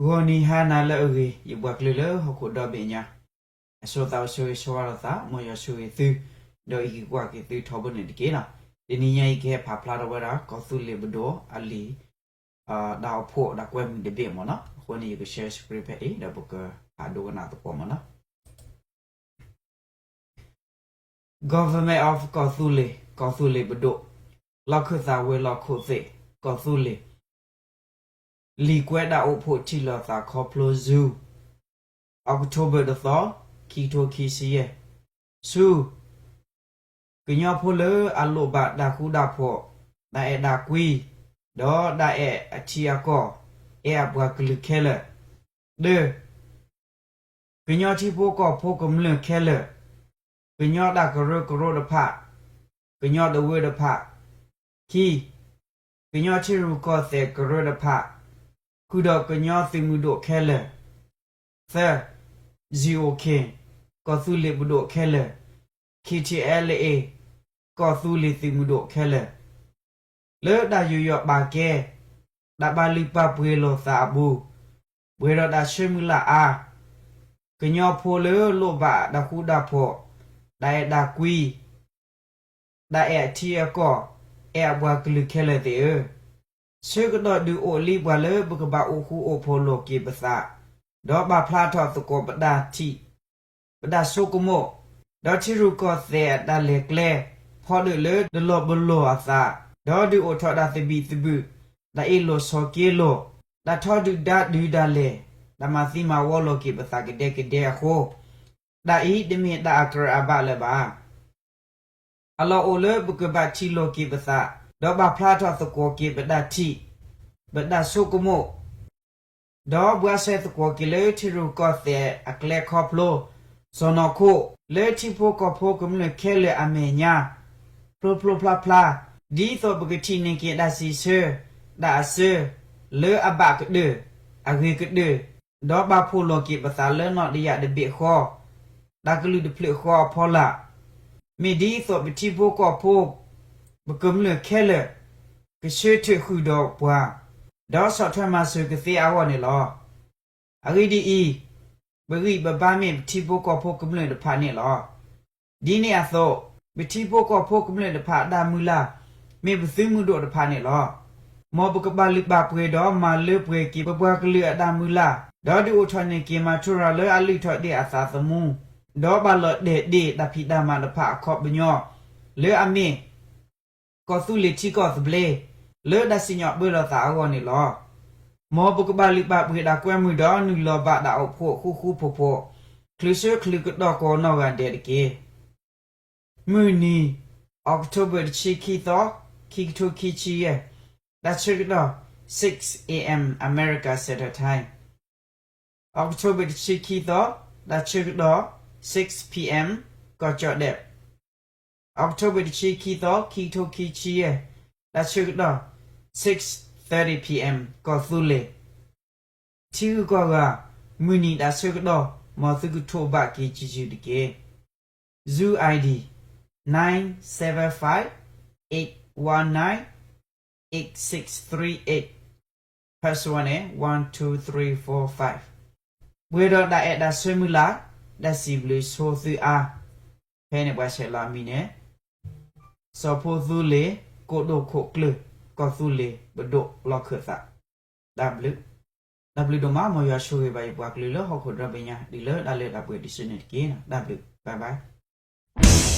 ဂီၤနံၤဟါနၤလၢအဂ့ၤ ယပှၤကလုာ်လၢဟီၣ်ခိၣ်ဒီဘ့ၣ်ညါ, အဆိသးအိၣ်ဆၢဂ့ၤဆၢဝါလိာ်သး မ်ယွၤဆိၣ်ဂ့ၤသု, ဒီးအံးက့ၤကွၢ်က့ၤသုထီဘိန့ၣ်တက့ၢ်လီၤ. တနံၤညါအံၤကဟဲဖးဖျါထီၣ်ဝဲဒၣ် ကီၢ်သူလ့ၤပဒိၣ်အလံာ် တၢ်အိၣ်ဖှိၣ်တၢ်ကွဲမုာ်တဘ့ၣ်မ့ၢ်နီၤ, အဃိန့ၣ် ယက share screen ဖဲအံၤ ဒီးပကဖးဒိကနၣ်သကိးမ့ၢ်နီၤ. Government of ကီၢ်သူလ့ၤ, ကီၢ်သူလ့ၤပဒိၣ်, လီၢ်ခၢၣ်သးဝ့ၢ်လီၢ်ခိၣ်သ့ၣ်, ကီၢ်သူလ့ၤ, လံာ်ကွဲးတၢ်အိၣ်ဖှိၣ်ထံၣ်လိာ်သးခီဖျိ Zoom, October တသီ, ခံကထိခံဆံယဲၢ်, ဆူ ကညီဖိလၢအလိၣ်ဘၣ်တၢ်ဃူတၢ်ဖိး, တၢ်အဲၣ်တၢ်ကွံ, ဒီးတၢ်အဲၣ်အထံအကီၢ်, အဲၣ်အပှၤကလုာ်ခဲလၢာ်, တၢ, ကညီထံဖိကီၢ်ဖိကမျၢၢ်ခဲလၢာ်, ကညီတၢ်ကရၢကရိတဖၣ်, ကညီတဝၢတဖၣ်, ခံ, ကညီထံရူၢ်ကီၢ်သဲးကရၢတဖၣ်, ဃုာ်ဒီးကညီသုးမုၢ်ဒိၣ်ခဲလၢာ်, သၢ, ကီၢ်သူလ့ၤပဒိၣ်ခဲလၢာ်, KTLA, ကီၢ်သူလ့ၤသုးမုၢ်ဒိၣ်ခဲလၢာ်, လၢတၢ်ယူးယီၣ်ပာ်ကဲ, တၢ်ပာ်လုၢ်ပာ်ပှ့ၤလိာ်သးအပူၤ, ပှဲၤဒီးတၢ်ဆၢမုၢ်လၢ်အါ, ကညီဖိလၢလိၣ်ဘၣ်တၢ်ဃူတၢ်ဖိး, တၢ်အဲၣ်တၢ်ကွံ, တၢ်အဲၣ်အထံအကီၢ်, အဲၣ်အပှၤကလုာ်ခဲလၢာ်သ့ၣ်ဧၢ, ဆၢကတီၢ်ဒုးအိၣ်လံပှၤလၢပကဘၣ်အိၣ်ဃူအိၣ်ဖိးလိာ်က့ၤပသး, ဒီးပာ်ဖျါထီၣ်သကိးပတၢ်ထံၣ်, ပတၢ်ဆိကမိၣ်, ဒီးထံရူၢ်ကီၢ်သဲးအတၢ်လဲၤကျဲ, ဖီဒၢၣ်လၢတလီၤပလိာ်အသး, ဒီးဒုးအိၣ်ထီၣ်တၢ်သဘံၣ်သဘုၣ်, တၢ်အ့ၣ်လိာ်ဆိးက့လိာ်, တၢ်ထီဒုၣ်ဒါဒုးဒၣ်လဲာ်, တၢ်မၤသံမၤဝီလိာ်က့ၤပသးကဒဲကဒဲအဃိ, တၢ်အံၤတမ့ၢ်တၢ်အကြၢးအဘၣ်လၢၤဘၣ်. အလီၢ်အိၣ်လၢပကဘၣ်ထံၣ်လိာ်က့ၤပသး, ဒီးပာ်ဖျါထီၣ်သကိးက့ၤပတၢ်ထံၣ်, ပတၢ်ဆိကမိၣ်, ဒီးဘှါရှဲသကိးက့ၤလၢထံရူၢ်ကီၢ်သဲးအကျဲခီဖျိ, စီၢ်နီၤခိၣ်, လၢထံဖိကီၢ်ဖိကမျၢၢ်ခဲလၢာ်အမဲာ်ညါ, ဖျိဖျိဖျါဖျါ, ဒ်သိးပကထံၣ်န့ၢ်က့ၤတၢ်စံးဆၢ, တၢ်အစၢ, လၢအဘၣ်ကတၢၢ်, အဂ့ၤကတၢၢ်, ဒီးပာ်ဖှိၣ်လိာ်က့ၤပသးလၢနီၣ်တယၢ်တဘ့ၣ်ဃီ, တၢ်ကလုာ်တဖျၢၣ်ဃီအဖီလာ်, မ့ၢ်ဒ်သိးပထံဖိကီၢ်ဖိ, ပကမျၢၢ်ခဲလၢာ်, ကဆၢထၢၣ်ဃုာ်ဒီးပှၤ, ဒီးဆီၣ်ထွဲမၤစၢၤကသ့အဂီၢ်န့ၣ်လီၤ. အဂ့ၢ်ဒ်အံၤ, ပဂံၢ်ပဘါမ့ၢ်ပထံဖိကီၢ်ဖိကမျၢၢ်တဖၣ်န့ၣ်လီၤ. ဒ်န့ၣ်အသိး, ပထံဖိကီၢ်ဖိကမျၢၢ်တဖၣ်အတၢ်မုၢ်လၢ်, မ့ၢ်ပသုးမုၢ်ဒိၣ်တဖၣ်န့ၣ်လီၤ. မ်ပကဘၣ်လုၢ်ဘၣ်ပှ့ၤဒီးမၤလၢပှဲၤက့ၤပပှၤကလုာ်အတၢ်မုၢ်လၢ်, ဒီးဒုးအိၣ်ထီၣ်န့ၢ်က့ၤမၤထူရၤလၢအလုၢ်ထီၣ်ဒ့ၣ်အသးသမူ, ဒီးဘၣ်လီၤတဲာ်ဒ့ၣ်တၢ်ဖံးတၢ်မၤတဖၣ်အခီပညီ, လၢအမ့ၢ် ကီၢ်သူလ့ၤထံကီၢ်သဘျ့, လၢတၢ်စံၣ်ညီၣ်ပၢလီၤသးအဂီၢ်န့ၣ်လီၤ. မ်ပကဘၣ်လုၢ်ဘၣ်ပှ့ၤတၢ်ကွဲမုာ်ဒီးနုာ်လီၤဘၣ်တၢ်အိၣ်ဖှိၣ်ဃူဃူဖိးဖိး, ချုးဆၢချုးကတီၢ်ကိးနီၢ်ဂၤဒဲးတက့ၢ်. မုၢ်နံၤ, October တဆံခံသီ, ခံကထိခံဆံယဲၢ်, တၢ်ဆၢကတီၢ် six A M America Standard Time, October တဆံခံသီ, တၢ်ဆၢကတီၢ် six P M ကီၢ်ကၠီၣ်ဒဲး, October တဆံခံသီ, ခံကထိခံဆံယဲၢ်, တၢ်ဆၢကတီၢ် six thirty P M ကီၢ်သူလ့ၤ. ထံဂုၤကီၢ်ဂၤ, မုၢ်နံၤတၢ်ဆၢကတီၢ်, မ်သုကထိးဘၣ်က့ၤစုၤစုၤတက့ၢ်. Zoom I D nine seven five eight one nine eight six three eight, password န့ၣ် one two three four five. ပှဲၤဒီးတၢ်အဲၣ်တၢ်ဆၢမုၢ်လၢ်, တၢ်စံးဘျုးဆိသုအါ, ဖဲန့ၣ်ပှၤဆဲးလီၤအမံၤန့ၣ် စီၤဖိသူလ့ၤ ကိးဒိၣ်ခိၣ်ကျၢၢ် ကီၢ်သူလ့ၤပဒိၣ်လီၢ်ခၢၣ်သး. တၢ်ဘျုး, တၢ်ဘျုးဒိၣ်မး မ်ယွၤဆိၣ်ဂ့ၤဘၣ်ယပှၤကလုာ်လၢဟီၣ်ခိၣ်ဒီဘ့ၣ်ညါ တုၤလၢတၢ်လၢတၢ်ပှဲၤတစုန့ၣ်တက့ၢ်. တၢ်ဘျုး, bye bye.